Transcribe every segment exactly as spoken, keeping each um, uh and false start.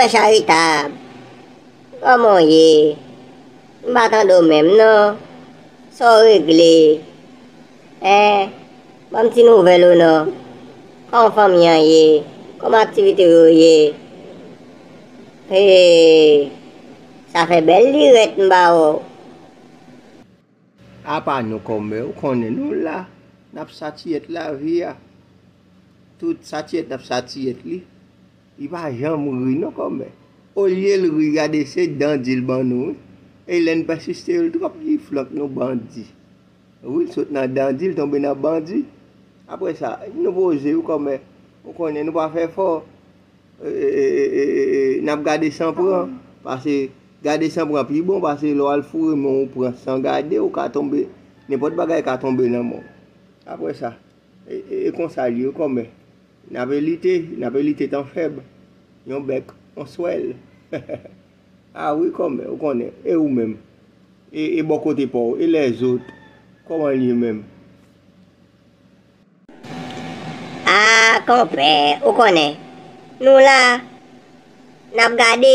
Frè Charitab, kòman w ye? M pa tande w menm non. Sa w regle? Hein? Ban m ti nouvèl ou non. Kòman fanmi an ye? Kòman aktivite yo ye? Hey, sa fè bèl lirèt m ba w. Apa nou kòmè, ou konnen nou la, n ap satiyèt lavi a. Tout satiyèt n ap satiyèt li. Li pa janm ri non kòmè. Olye l ri, gade se dan di l ban nou wi. E lè n pèsiste yo, l twòp li flank nou bandi. Wi, l sot nan dan di l tonbe nan bandi. Apre sa, nou poze wi kòmè. Ou konnen nou pa fè fò. E, e, e, e, e, e, n ap gade san pran. Pase gade san pran pi bon, pase lè w al foure men w pran san gade, ou ka tonbe, nenpòt bagay ka tonbe nan men w. Apre sa, e, e, e konsa l ye kòmè. N ap elite, n ap elite tan fèb. Yon bèk, yon swèl. A wi kòmè, ou konnen, e ou menm? E, e bò kote pa w, e lèzòt, kòman l ye menm? A, konpè, ou konnen, nou la, n ap gade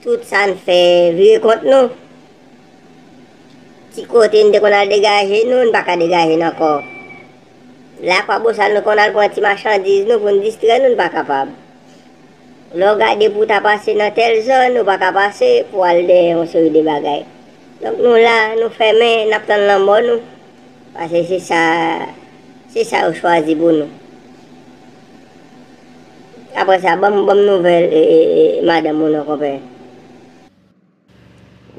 tout sa n fè vire kont nou. Ti kote n te konn al degaje nou, n pa ka degaje n ankò. La Kwabosal nou konn al pran ti machandiz nou pou n distrè nou, n pa kapab. Lè w gade pou w ta pase nan tèl zòn, ou pa ka pase pou w al dèyè yon seri de bagay. Donk nou la, nou fèmen, n ap tann lanmò nou. Paske se sa, se sa yo chwazi pou nou. Apre sa, ban m, ban m nouvèl e, e, e, madanm ou non, konpè.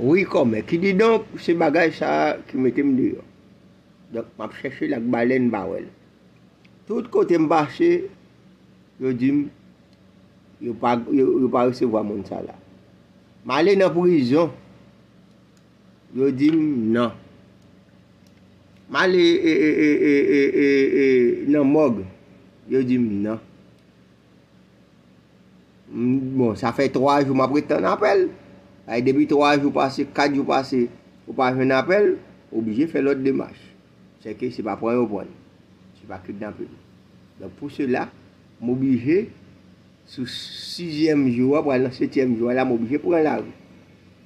Wi, kòmè. Kididonk, se bagay sa a ki mete m deyò. Donk, m ap chèche l ak balèn, m pa wè l. Tout kote m pase, yo di m, yo pa, yo, yo pa resevwa moun sa la. M ale nan prizon, yo di m non. M ale, e, e, e, e, e, e, e, nan mòg, yo di m non. M, bon, sa fè twa jou m ap ret tann apèl. Ay, depi twa jou pase, kat jou pase, ou pa jwenn apèl, ou oblije fè lòt demach. Sèke se pa pran yo pran n. Se pa kidnape n. Donk, pou sela, m oblije, sou sizyèm jou a, pral nan setyèm jou a la, m oblije pran lari.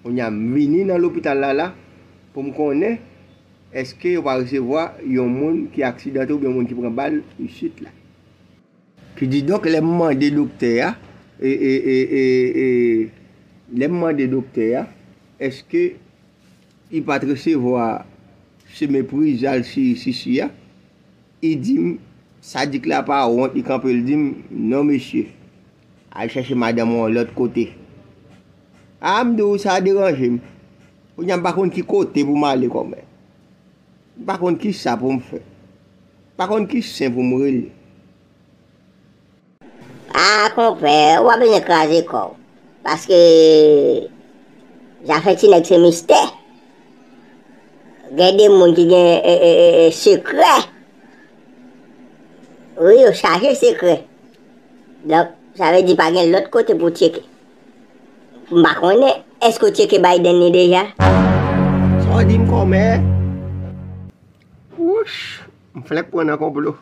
Kounye a, m vini nan lopital la, la, pou m konnen èske yo pa resevwa yon moun ki aksidante oubyen yon moun ki pran bal isit la. Kididonk, lè m mande doktè a, e, e, e, e, e, lè m mande doktè a, èske li pa t resevwa semen priz al si, si, si a, li di m, sadik la pa wont, li kanpe, li di m, non, mesye, al chèche madanm ou yon lòt kote. A, m di w, sa deranje m. Kounye a, m pa konn ki kote pou m ale kòmè. M pa konn ki sa pou m fè. M pa konn ki sen pou m rele. A, konpè, w ap bezwen kraze kò w. Paske zafè ti nèg se mistè. Gen de moun ki gen, e, e, e, e, sekrè. Wi, yo chaje sekrè. Donk, sa vle di pa gen lòt kote pou tcheke. M pa konnen, èske w tcheke Biden li deja? Sa w di m kòmè? Wouch, m fenk pran nan konplo.